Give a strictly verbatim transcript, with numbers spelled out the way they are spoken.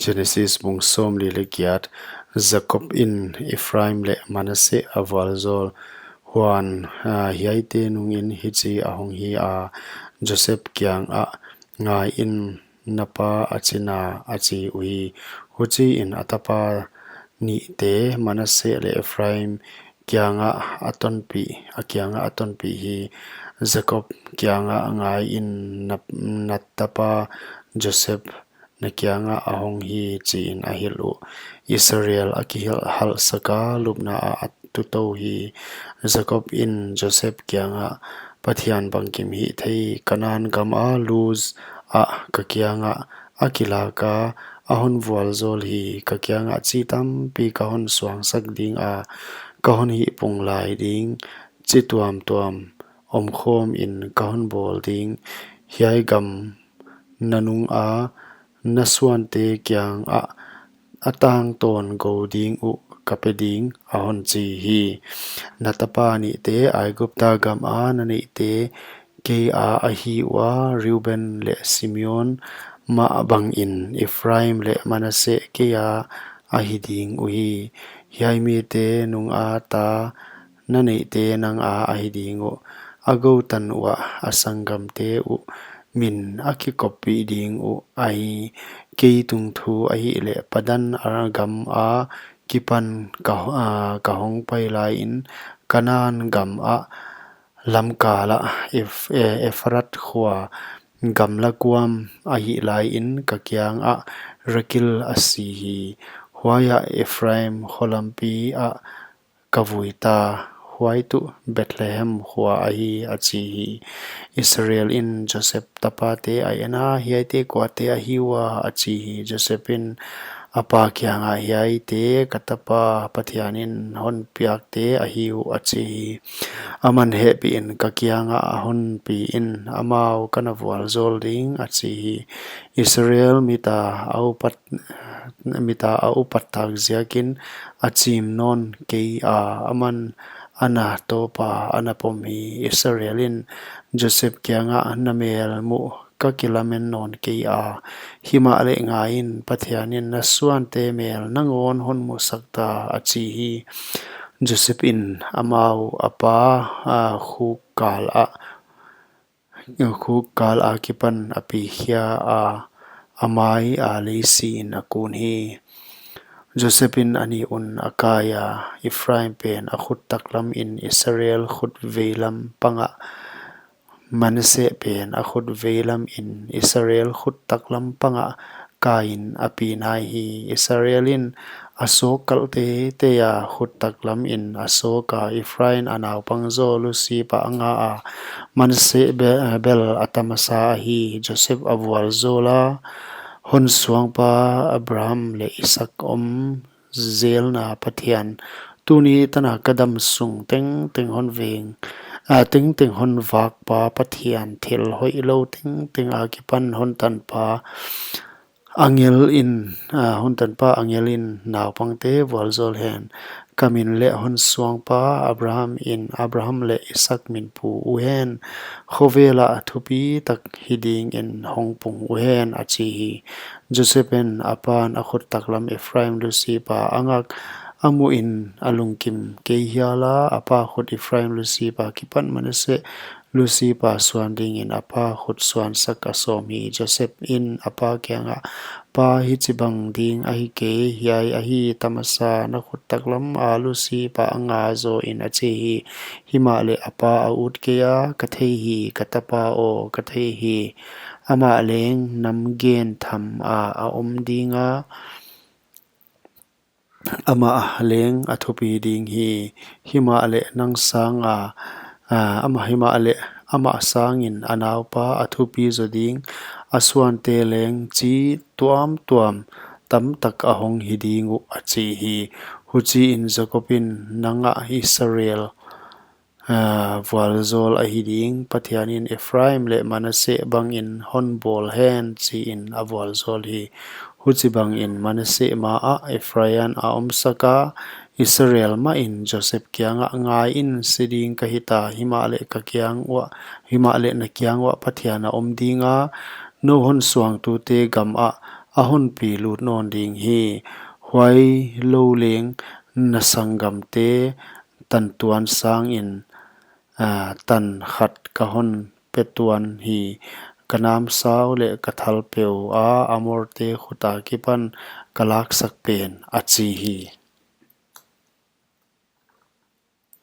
Genesis bung sawmli leh giat. Jakob in Ephraim leh Manasseh a vualzawl. Huan, ah, hiaite nungin hichi ahong hi a, Joseph kiangah, "Ngaiin, na pa a china," a chi uhi. Huchiin a tapa nihte Manasseh leh Ephraim kiangah a tonpih, a kiangah a tonpih hi. Jakob kiangah, "Ngaiin, na, na tapa Joseph na kiangah ahong hi," chiin a hilh uh. Israel a kihilh halhsaka lupna ah a tutou hi. Jakob in Joseph kiangah, "Pathian bangkim hihthei, Kanan gama Luz ah ka kiangah a kilaka a hon vualzawl hi. Ka kiangah chi tampi ka hon suangsak dinga, ka hon hihpung lai ding, chi tuamtuam omkhawmin ka hon bawl ding. Hiai gam na nunga na suante kiangah a tangtawn gou ding uh ka pe ding," a hon chi hi. Na tapa nihte Aigupta gama na neihte keia ahi ua, Reuben leh Simeon mah bangin Ephraim leh Manasseh keia ahi ding uhi. Hiai mite nunga ta na neihte nanga ahi ding uh. A goutan uah a sanggamte uh min a kikoppih ding uh ahi. Kei tungthu ahihleh Padan Aram gama kipan ka, ah, ka hong pai laiin Kanan gamah lamkalah Eph-, eh, Ephrat khua gamla kuam ahih laiin ka kiangah Rakil a si hi. Huaiah Ephraim kholampi ah ka vui ta, huai tuh Bethlehem khua ahi, a chi hi. Israel in Joseph tapate a en a, "Hiaite kuate ahi ua?" a chi hi. Joseph in a pa kiangah, "Hiaite ka tapa Pathianin hon piakte ahi uh," a chi hi. Aman, "Hehpihin ka kiangah a honpi in, amau ka na vualzawl ding," a chi hi. Israel mita a upat, mita a upat tak ziakin a chim nawn kei a, aman a na tawpa a na pom hi. Israel in Joseph kiangah, "Na mel muh ka kilamen nawn kei a, himahleh ngaiin, Pathianin na suante mel nangawn hon musak ta," a chi hi. Joseph in amau a pa, a, khuk kal ah, khuk kal akipan a pikhia a, a mai a leisiin a kun hi. Joseph in a nihun a kai a, Ephraim pen a khut taklamin Israel khut veilam pangah, Manasseh pen a khut veilamin Israel khut taklam pangah kaiin a pi nai hi. Israel in a sawk kalh teitei a, khut taklamin a sawk a, Ephraim a naupang zaw Lusip ah a nga a, Manasseh be-, bel a tamasa ahi. Joseph a vualzawl a, "Hon suangpa Abraham leh Isaak om zelna Pathian, tuni tana ka damsung tengteng hon veng, a, tengteng hon vakpa Pathian, thil hoihlou tengteng akipan hon tanpa angel in, a, hon tanpa angel in naupangte vualzawl hen. Ka min leh hon suangpa Abraham in Abraham leh Isaak min pu uhen. Khovelah thupitak hi dingin hong pung uhen," a chi hi. Joseph in a pan a khut taklam Ephraim Lusip ah a ngak a muhin a lungkim kei hial a, a pa khut Ephraim Lusip akipan Manasseh Lusip ah suan dingin a pa khut suansak a sawm hi. Joseph in a pa kiangah, "Pa, hichibang ding ahi kei, hiai ahi tamasa na khut taklam a Lusip ah a nga zaw in," a chi hi. Himahleh a pa a ut kei a, "Ka thei hi, ka tapa aw, ka thei hi. Amah leng nam gen tham a, a om ding a, amah leng a thupi ding hi. Himahleh nang sanga, a, amah, himahleh amah sangin a naupa a thupi zaw ding, a suante leng chi tuamtuam tamtak a hong hi ding uh," a chi hi. Huchiin Jakob in, "Nang ah Israel, a, vualzawl ahi ding, Pathianin Ephraim leh Manasseh bangin hon bawl hen," chiin a vualzawl hi. Huchibangin Manasseh ma ah Ephraim a omsak a, Israel mahin Joseph kiangah, "Ngaiin, si ding ka hita, himahleh ka kiang uah, himahleh na kiang uah Pathian a om ding a, nou hon suangtute gam ah a hon pi lut nawn ding hi. Huai lou leng na sanggamte tantuan sangin tan khat ka hon pe tuan hi. Ka namsau leh ka thal peuh a Amorte khut akipan ka laksak pen, a chi hi.